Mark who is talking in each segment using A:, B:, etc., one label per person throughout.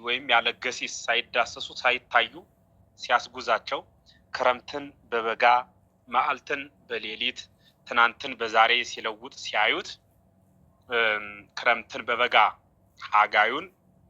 A: ወይም ያለ ገሲስ ሳይዳሰሱ ሳይታዩ ሲያስጉዛቸው፣ ክረምትን በበጋ፣ መዓልትን በሌሊት፣ ትናንትን በዛሬ ሲለውጥ ሲያዩት፣ ክረምትን በበጋ ሐጋዩን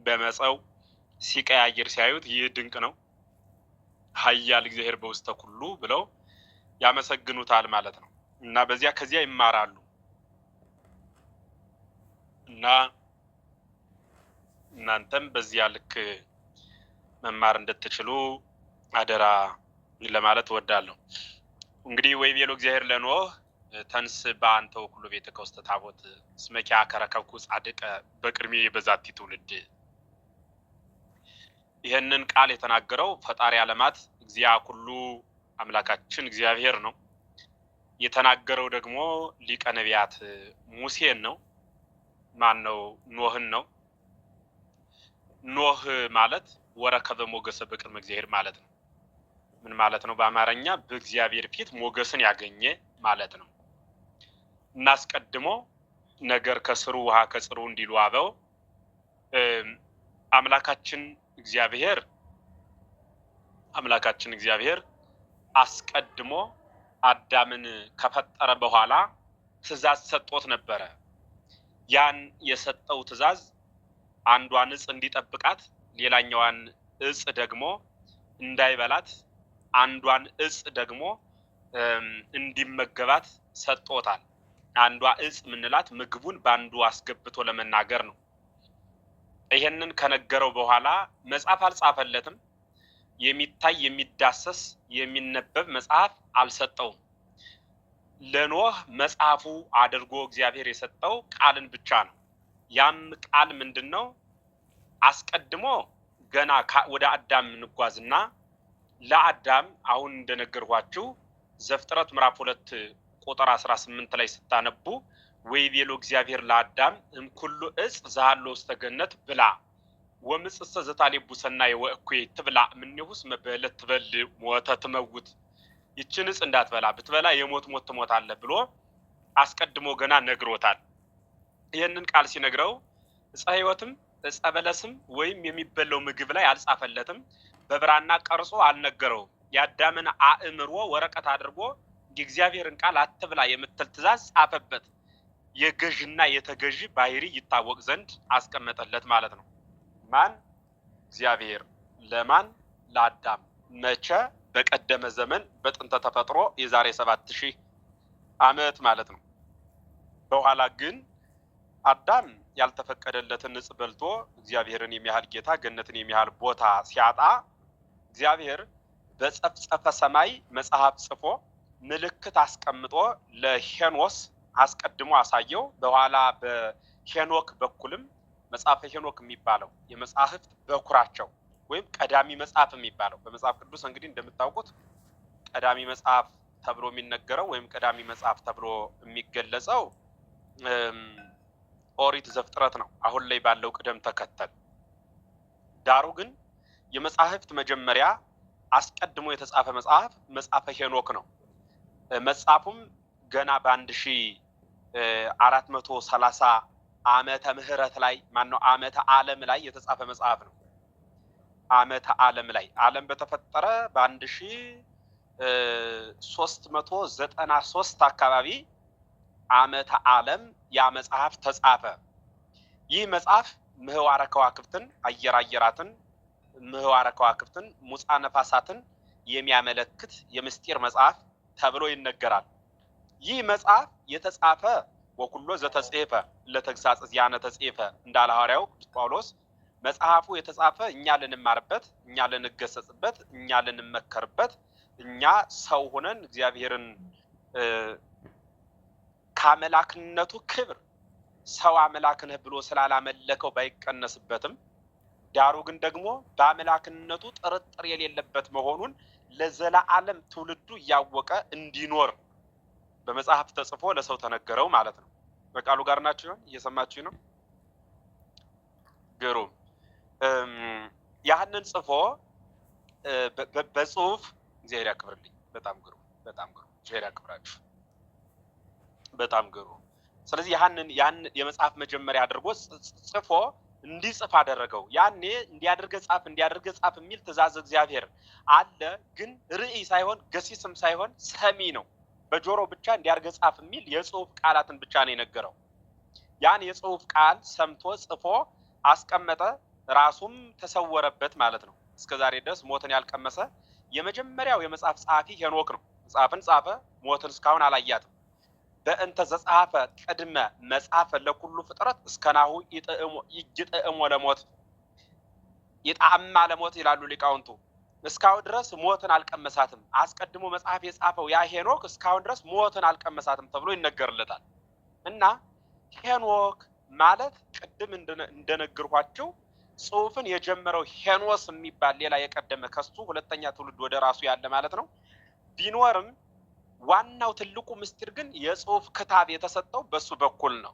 A: በመጸው ሲቀያይር ሲያዩት ይህ ድንቅ ነው፣ ኃያል እግዚአብሔር በውስተ ኩሉ ብለው ያመሰግኑታል ማለት ነው። እና በዚያ ከዚያ ይማራሉ። እና እናንተም በዚያ ልክ መማር እንድትችሉ አደራ ለማለት እወዳለሁ። እንግዲህ ወይቤሎ እግዚአብሔር ለኖህ ተንስ በአንተ ወኩሉ ቤትከ ውስተ ታቦት እስመ ኪያከ ረከብኩ ጻድቀ በቅድሜ በዛቲ ትውልድ። ይህንን ቃል የተናገረው ፈጣሪ ዓለማት እግዚአ ኩሉ አምላካችን እግዚአብሔር ነው። የተናገረው ደግሞ ሊቀ ነቢያት ሙሴን ነው። ማን ነው? ኖህን ነው። ኖህ ማለት ወረከበ ሞገሰ በቅድመ እግዚአብሔር ማለት ነው። ምን ማለት ነው? በአማርኛ በእግዚአብሔር ፊት ሞገስን ያገኘ ማለት ነው። እናስቀድሞ ነገር ከስሩ ውሃ ከጽሩ እንዲሉ አበው፣ አምላካችን እግዚአብሔር አስቀድሞ አዳምን ከፈጠረ በኋላ ትእዛዝ ሰጥቶት ነበረ። ያን የሰጠው ትእዛዝ አንዷን እጽ እንዲጠብቃት፣ ሌላኛዋን እጽ ደግሞ እንዳይበላት፣ አንዷን እጽ ደግሞ እንዲመገባት ሰጥቶታል። አንዷ እጽ ምንላት ምግቡን በአንዱ አስገብቶ ለመናገር ነው። ይሄንን ከነገረው በኋላ መጽሐፍ አልጻፈለትም። የሚታይ፣ የሚዳሰስ፣ የሚነበብ መጽሐፍ አልሰጠውም። ለኖህ መጽሐፉ አድርጎ እግዚአብሔር የሰጠው ቃልን ብቻ ነው። ያም ቃል ምንድን ነው? አስቀድሞ ገና ወደ አዳም እንጓዝና ለአዳም አሁን እንደነገርኳችሁ ዘፍጥረት ምዕራፍ 2 ቁጥር 18 ላይ ስታነቡ ወይቤሎ እግዚአብሔር ለአዳም እምኩሉ ዕፅ ዘሀሎ ውስተ ገነት ብላዕ ወእምዕፅሰ ዘታሌቡ ሰናየ ወእኩየ ኢትብላዕ እምኔሁ እስመ በዕለት ትበልዕ ሞተ ትመውት፣ ይችን ዕፅ እንዳትበላ፣ ብትበላ የሞት ሞት ትሞታለህ ብሎ አስቀድሞ ገና ነግሮታል። ይህንን ቃል ሲነግረው ዕፀ ሕይወትም ዕፀ በለስም ወይም የሚበላው ምግብ ላይ አልጻፈለትም። በብራና ቀርጾ አልነገረውም። የአዳምን አእምሮ ወረቀት አድርጎ የእግዚአብሔርን ቃል አትብላ የምትል ትእዛዝ ጻፈበት። የገዥና የተገዢ ባህሪ ይታወቅ ዘንድ አስቀመጠለት ማለት ነው። ማን? እግዚአብሔር። ለማን? ለአዳም። መቼ? በቀደመ ዘመን፣ በጥንተ ተፈጥሮ፣ የዛሬ 7000 ዓመት ማለት ነው። በኋላ ግን አዳም ያልተፈቀደለትን ዕፅ በልቶ እግዚአብሔርን የሚያህል ጌታ፣ ገነትን የሚያህል ቦታ ሲያጣ እግዚአብሔር በጸፍጸፈ ሰማይ መጽሐፍ ጽፎ ምልክት አስቀምጦ ለሄኖስ አስቀድሞ አሳየው። በኋላ በሄኖክ በኩልም መጽሐፈ ሄኖክ የሚባለው የመጽሐፍት በኩራቸው ወይም ቀዳሚ መጽሐፍ የሚባለው፣ በመጽሐፍ ቅዱስ እንግዲህ እንደምታውቁት ቀዳሚ መጽሐፍ ተብሎ የሚነገረው ወይም ቀዳሚ መጽሐፍ ተብሎ የሚገለጸው ኦሪት ዘፍጥረት ነው፣ አሁን ላይ ባለው ቅደም ተከተል። ዳሩ ግን የመጽሐፍት መጀመሪያ አስቀድሞ የተጻፈ መጽሐፍ መጽሐፈ ሄኖክ ነው። መጽሐፉም ገና በ1430 ዓመተ ምህረት ላይ፣ ማነው፣ ዓመተ ዓለም ላይ የተጻፈ መጽሐፍ ነው። ዓመተ ዓለም ላይ፣ ዓለም በተፈጠረ በ1393 አካባቢ ዓመተ ዓለም ያ መጽሐፍ ተጻፈ። ይህ መጽሐፍ ምህዋረ ከዋክብትን፣ አየር አየራትን፣ ምህዋረ ከዋክብትን፣ ሙፃ ነፋሳትን የሚያመለክት የምስጢር መጽሐፍ ተብሎ ይነገራል። ይህ መጽሐፍ የተጻፈ ወኩሎ ዘተጽሔፈ ለተግሳጽ ዚአነ ተጽሔፈ እንዳለ ሐዋርያው ቅዱስ ጳውሎስ፣ መጽሐፉ የተጻፈ እኛ ልንማርበት፣ እኛ ልንገሰጽበት፣ እኛ ልንመከርበት፣ እኛ ሰው ሆነን እግዚአብሔርን ከአምላክነቱ ክብር ሰው አምላክ ነህ ብሎ ስላላመለከው ባይቀነስበትም፣ ዳሩ ግን ደግሞ በአምላክነቱ ጥርጥር የሌለበት መሆኑን ለዘላለም ትውልዱ እያወቀ እንዲኖር በመጽሐፍ ተጽፎ ለሰው ተነገረው ማለት ነው። በቃሉ ጋር ናችሁ ይሆን? እየሰማችሁ ነው? ግሩም። ያህንን ጽፎ በጽሁፍ፣ እግዚአብሔር ያክብርልኝ። በጣም ግሩም፣ በጣም ግሩም። እግዚአብሔር ያክብራችሁ። በጣም ግሩም። ስለዚህ ያን የመጽሐፍ መጀመሪያ አድርጎ ጽፎ እንዲጽፍ አደረገው። ያኔ እንዲያደርገ ጻፍ እንዲያደርገ ጻፍ የሚል ትእዛዝ እግዚአብሔር አለ። ግን ርእይ ሳይሆን ገሲስም ሳይሆን ሰሚ ነው። በጆሮ ብቻ እንዲያደርገ ጻፍ የሚል የጽሁፍ ቃላትን ብቻ ነው የነገረው። ያን የጽሁፍ ቃል ሰምቶ ጽፎ አስቀመጠ። ራሱም ተሰወረበት ማለት ነው። እስከ ዛሬ ድረስ ሞትን ያልቀመሰ የመጀመሪያው የመጽሐፍ ጸሐፊ ሄኖክ ነው። መጽሐፍን ጻፈ፣ ሞትን እስካሁን አላያትም። በእንተ ዘጸሐፈ ቅድመ መጽሐፈ ለኩሉ ፍጥረት እስከናሁ ይጥዕሞ ለሞት ይጣዕማ ለሞት ይላሉ ሊቃውንቱ። እስካሁን ድረስ ሞትን አልቀመሳትም። አስቀድሞ መጽሐፍ የጻፈው ያ ሄኖክ እስካሁን ድረስ ሞትን አልቀመሳትም ተብሎ ይነገርለታል። እና ሄኖክ ማለት ቅድም እንደነገርኳቸው ጽሑፍን የጀመረው ሄኖስ የሚባል ሌላ የቀደመ ከሱ ሁለተኛ ትውልድ ወደ ራሱ ያለ ማለት ነው። ቢኖርም ዋናው ትልቁ ምስጢር ግን የጽሑፍ ክታብ የተሰጠው በሱ በኩል ነው።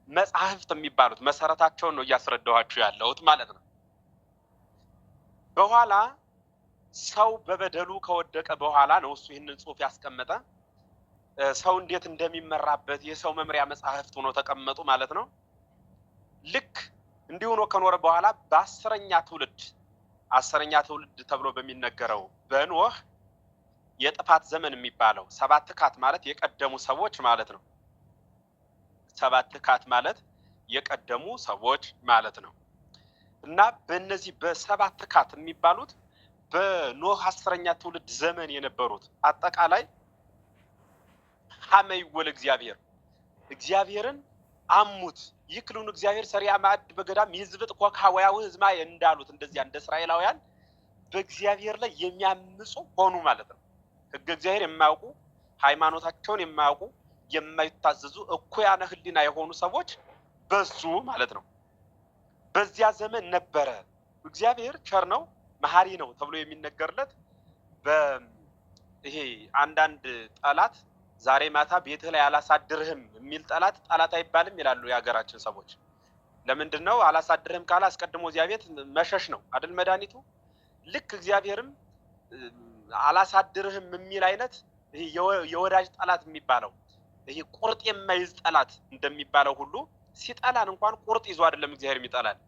A: መጽሐፍት የሚባሉት መሰረታቸውን ነው እያስረዳኋችሁ ያለሁት ማለት ነው። በኋላ ሰው በበደሉ ከወደቀ በኋላ ነው እሱ ይህንን ጽሑፍ ያስቀመጠ። ሰው እንዴት እንደሚመራበት የሰው መምሪያ መጽሐፍት ሆኖ ተቀመጡ ማለት ነው። ልክ እንዲህ ሆኖ ከኖረ በኋላ በ10ኛ ትውልድ 10ኛ ትውልድ ተብሎ በሚነገረው በኖህ የጥፋት ዘመን የሚባለው ሰባት ካት ማለት የቀደሙ ሰዎች ማለት ነው። ሰባት ካት ማለት የቀደሙ ሰዎች ማለት ነው። እና በእነዚህ በሰባት ካት የሚባሉት በኖህ 10ኛ ትውልድ ዘመን የነበሩት አጠቃላይ ሀመይወል እግዚአብሔር እግዚአብሔርን አሙት ይክሉን እግዚአብሔር ሰሪያ ማዕድ በገዳም ይዝብጥ ኮካ ወያው ህዝማ እንዳሉት እንደዚያ እንደ እስራኤላውያን በእግዚአብሔር ላይ የሚያምፁ ሆኑ ማለት ነው። ሕገ እግዚአብሔር የማያውቁ ሃይማኖታቸውን የማያውቁ የማይታዘዙ እኩያነ ሕሊና የሆኑ ሰዎች በዙ ማለት ነው። በዚያ ዘመን ነበረ እግዚአብሔር ቸር ነው መሐሪ ነው ተብሎ የሚነገርለት። ይሄ አንዳንድ ጠላት ዛሬ ማታ ቤትህ ላይ አላሳድርህም የሚል ጠላት ጠላት አይባልም ይላሉ የሀገራችን ሰዎች። ለምንድን ነው አላሳድርህም ካለ አስቀድሞ እዚያ ቤት መሸሽ ነው አይደል መድኃኒቱ። ልክ እግዚአብሔርም አላሳድርህም የሚል አይነት ይሄ የወዳጅ ጠላት የሚባለው ይሄ ቁርጥ የማይዝ ጠላት እንደሚባለው ሁሉ ሲጠላን እንኳን ቁርጥ ይዞ አይደለም እግዚአብሔር የሚጠላን።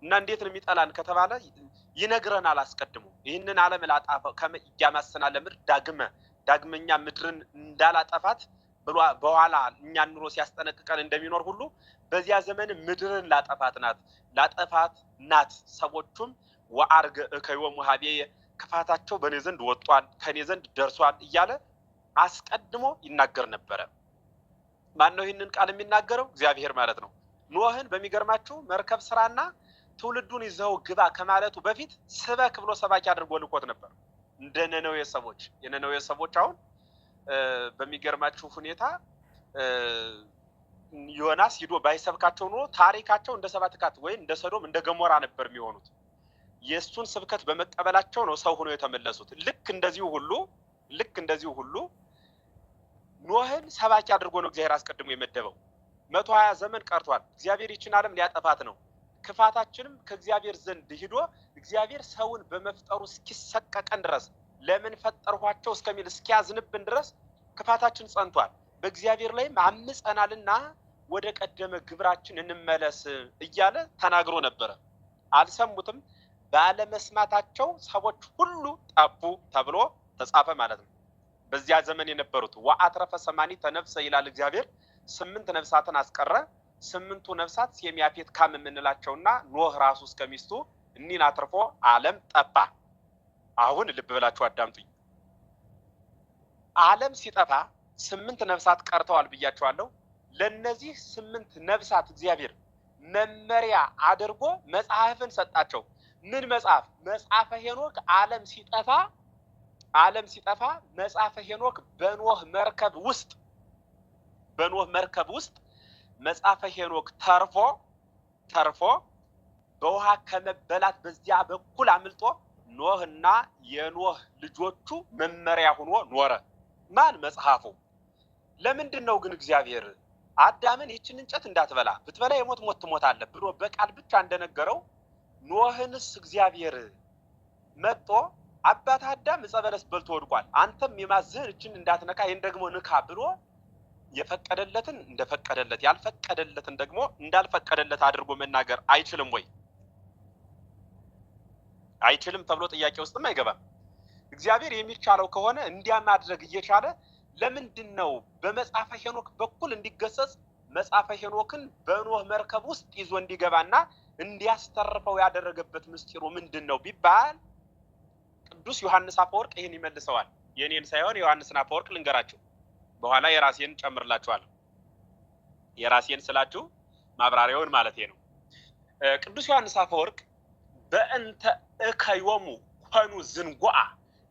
A: እና እንዴት ነው የሚጠላን ከተባለ ይነግረናል አስቀድሞ። ይህንን ዓለም ላጣፈ እያማሰና ለምድር ዳግመኛ ምድርን እንዳላጠፋት ብሎ በኋላ እኛን ኑሮ ሲያስጠነቅቀን እንደሚኖር ሁሉ በዚያ ዘመን ምድርን ላጠፋት ናት። ሰዎቹም ወአርገ እከዮሙ ኀቤየ ክፋታቸው በእኔ ዘንድ ወጥቷል ከእኔ ዘንድ ደርሷል እያለ አስቀድሞ ይናገር ነበረ። ማን ነው ይህንን ቃል የሚናገረው? እግዚአብሔር ማለት ነው። ኖህን በሚገርማችሁ መርከብ ስራና ትውልዱን ይዘው ግባ ከማለቱ በፊት ስበክ ብሎ ሰባኪ አድርጎ ልኮት ነበር። እንደ ነነዌ ሰዎች የነነዌ ሰዎች አሁን በሚገርማችሁ ሁኔታ ዮናስ ሂዶ ባይሰብካቸው ኖሮ ታሪካቸው እንደ ሰባት ካት ወይ እንደ ሰዶም እንደ ገሞራ ነበር የሚሆኑት። የእሱን ስብከት በመቀበላቸው ነው ሰው ሆነው የተመለሱት። ልክ እንደዚሁ ሁሉ ኖህን ሰባኪ አድርጎ ነው እግዚአብሔር አስቀድሞ የመደበው። 120 ዘመን ቀርቷል። እግዚአብሔር ይችን ዓለም ሊያጠፋት ነው። ክፋታችንም ከእግዚአብሔር ዘንድ ሂዶ እግዚአብሔር ሰውን በመፍጠሩ እስኪሰቀቀን ድረስ ለምን ፈጠርኋቸው እስከሚል እስኪያዝንብን ድረስ ክፋታችን ጸንቷል። በእግዚአብሔር ላይም አምፀናልና ወደ ቀደመ ግብራችን እንመለስ እያለ ተናግሮ ነበረ። አልሰሙትም። ባለመስማታቸው ሰዎች ሁሉ ጠፉ ተብሎ ተጻፈ ማለት ነው። በዚያ ዘመን የነበሩት ወአትረፈ ሰማኒተ ነፍሰ ይላል እግዚአብሔር። 8 ነፍሳትን አስቀረ። 8ቱ ነፍሳት ሴም፣ ያፌት፣ ካም የምንላቸውና ኖህ ራሱ እስከ ሚስቱ እኒን አትርፎ ዓለም ጠፋ። አሁን ልብ ብላችሁ አዳምጡኝ። ዓለም ሲጠፋ 8 ነፍሳት ቀርተዋል ብያቸዋለሁ። ለነዚህ 8 ነፍሳት እግዚአብሔር መመሪያ አድርጎ መጽሐፍን ሰጣቸው። ምን መጽሐፍ? መጽሐፈ ሄኖክ። ዓለም ሲጠፋ መጽሐፈ ሄኖክ በኖህ መርከብ ውስጥ መጽሐፈ ሄኖክ ተርፎ በውሃ ከመበላት በዚያ በኩል አምልጦ ኖህና የኖህ ልጆቹ መመሪያ ሆኖ ኖረ። ማን? መጽሐፉ። ለምንድን ነው ግን እግዚአብሔር አዳምን ይህችን እንጨት እንዳትበላ፣ ብትበላ የሞት ሞት ትሞታለህ ብሎ በቃል ብቻ እንደነገረው ኖህንስ እግዚአብሔር መጥቶ አባት አዳም ዕፀ በለስ በልቶ ወድቋል፣ አንተም የማዝህን እችን እንዳትነካ ይህን ደግሞ ንካ ብሎ የፈቀደለትን እንደፈቀደለት ያልፈቀደለትን ደግሞ እንዳልፈቀደለት አድርጎ መናገር አይችልም ወይ? አይችልም ተብሎ ጥያቄ ውስጥም አይገባም። እግዚአብሔር የሚቻለው ከሆነ እንዲያ ማድረግ እየቻለ ለምንድን ነው በመጽሐፈ ሄኖክ በኩል እንዲገሰጽ መጽሐፈ ሄኖክን በኖህ መርከብ ውስጥ ይዞ እንዲገባና እንዲያስተርፈው ያደረገበት ምስጢሩ ምንድን ነው ቢባል ቅዱስ ዮሐንስ አፈወርቅ ይህን ይመልሰዋል። የእኔን ሳይሆን የዮሐንስን አፈወርቅ ልንገራችሁ፣ በኋላ የራሴን ጨምርላችኋለሁ። የራሴን ስላችሁ ማብራሪያውን ማለት ነው። ቅዱስ ዮሐንስ አፈወርቅ በእንተ እከዮሙ ኮኑ ዝንጉአ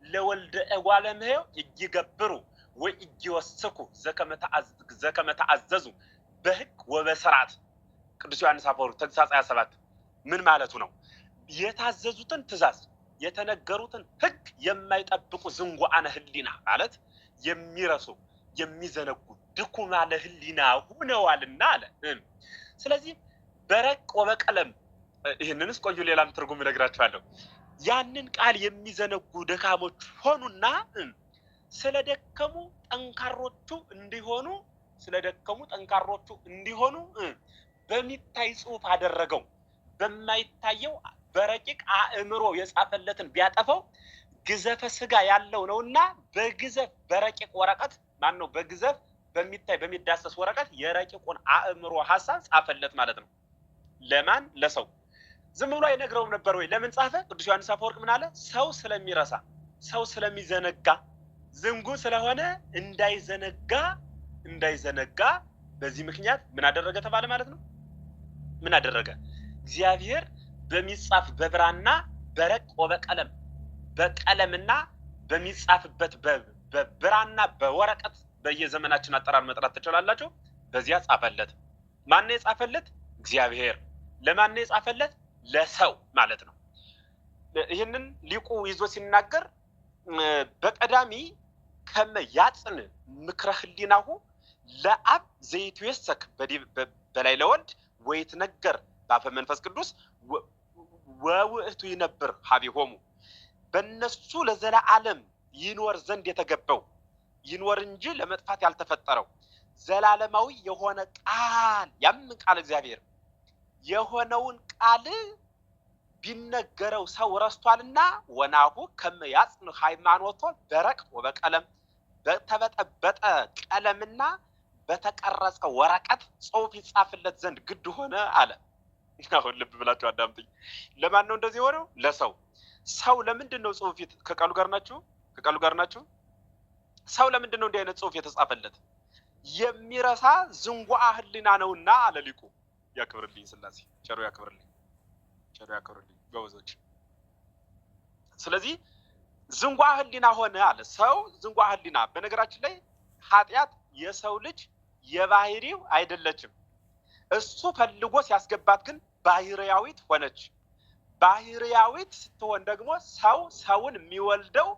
A: ለወልደ እጓለ እመሕያው እይገብሩ ወኢይወስኩ ዘከመ ተአዘዙ በሕግ ወበስርዓት። ቅዱስ ዮሐንስ አፈወርቅ ተግሳጽ 27 ምን ማለቱ ነው? የታዘዙትን ትእዛዝ የተነገሩትን ሕግ የማይጠብቁ ዝንጉዓነ ሕሊና ማለት የሚረሱ የሚዘነጉ ድኩማነ ሕሊና ሆነዋልና አለ። ስለዚህ በረቅ ወበቀለም ይህንንስ ቆዩ፣ ሌላም ትርጉም እነግራችኋለሁ። ያንን ቃል የሚዘነጉ ደካሞች ሆኑና ስለደከሙ ጠንካሮቹ እንዲሆኑ ስለደከሙ ጠንካሮቹ እንዲሆኑ በሚታይ ጽሑፍ አደረገው። በማይታየው በረቂቅ አእምሮ የጻፈለትን ቢያጠፈው ግዘፈ ስጋ ያለው ነውና በግዘፍ በረቂቅ ወረቀት ማን ነው? በግዘፍ በሚታይ በሚዳሰስ ወረቀት የረቂቁን አእምሮ ሀሳብ ጻፈለት ማለት ነው። ለማን? ለሰው። ዝም ብሎ አይነግረውም ነበር ወይ? ለምን ጻፈ? ቅዱስ ዮሐንስ አፈወርቅ ምን አለ? ሰው ስለሚረሳ፣ ሰው ስለሚዘነጋ፣ ዝንጉ ስለሆነ እንዳይዘነጋ እንዳይዘነጋ በዚህ ምክንያት ምን አደረገ ተባለ ማለት ነው። ምን አደረገ? እግዚአብሔር በሚጻፍ በብራና በረቅ ወበቀለም በቀለምና በሚጻፍበት በብራና በወረቀት በየዘመናችን አጠራር መጥራት ትችላላችሁ። በዚያ ጻፈለት። ማነው የጻፈለት? እግዚአብሔር። ለማን ነው የጻፈለት? ለሰው ማለት ነው። ይህንን ሊቁ ይዞ ሲናገር በቀዳሚ ከመ ያጽን ምክረ ህሊናሁ ለአብ ዘይትዌሰክ በላይ ለወልድ ወይትነገር በአፈ መንፈስ ቅዱስ ወውእቱ ይነብር ሀቢሆሙ በእነሱ ለዘላለም ይኖር ዘንድ የተገባው ይኖር እንጂ ለመጥፋት ያልተፈጠረው ዘላለማዊ የሆነ ቃል ያምን ቃል እግዚአብሔር የሆነውን ቃል ቢነገረው ሰው ረስቷልና ወናሁ ከመ ያጽን ሃይማኖቶ በረቅ ወበቀለም በተበጠበጠ ቀለምና በተቀረጸ ወረቀት ጽሑፍ ይጻፍለት ዘንድ ግድ ሆነ አለ። አሁን ልብ ብላችሁ አዳምጡኝ። ለማን ነው እንደዚህ የሆነው? ለሰው። ሰው ለምንድን ነው ጽሑፍ ከቃሉ ጋር ናችሁ? ከቃሉ ጋር ናችሁ? ሰው ለምንድን ነው እንዲህ አይነት ጽሑፍ የተጻፈለት? የሚረሳ ዝንጉዓ ሕሊና ነውና አለ ሊቁ። ያክብርልኝ ስላሴ፣ ቸሩ ያክብርልኝ፣ ቸሩ ያክብርልኝ ጎበዞች። ስለዚህ ዝንጉዓ ሕሊና ሆነ አለ ሰው ዝንጉዓ ሕሊና። በነገራችን ላይ ኃጢአት የሰው ልጅ የባህሪው አይደለችም። እሱ ፈልጎ ሲያስገባት ግን ባህርያዊት ሆነች። ባህርያዊት ስትሆን ደግሞ ሰው ሰውን የሚወልደው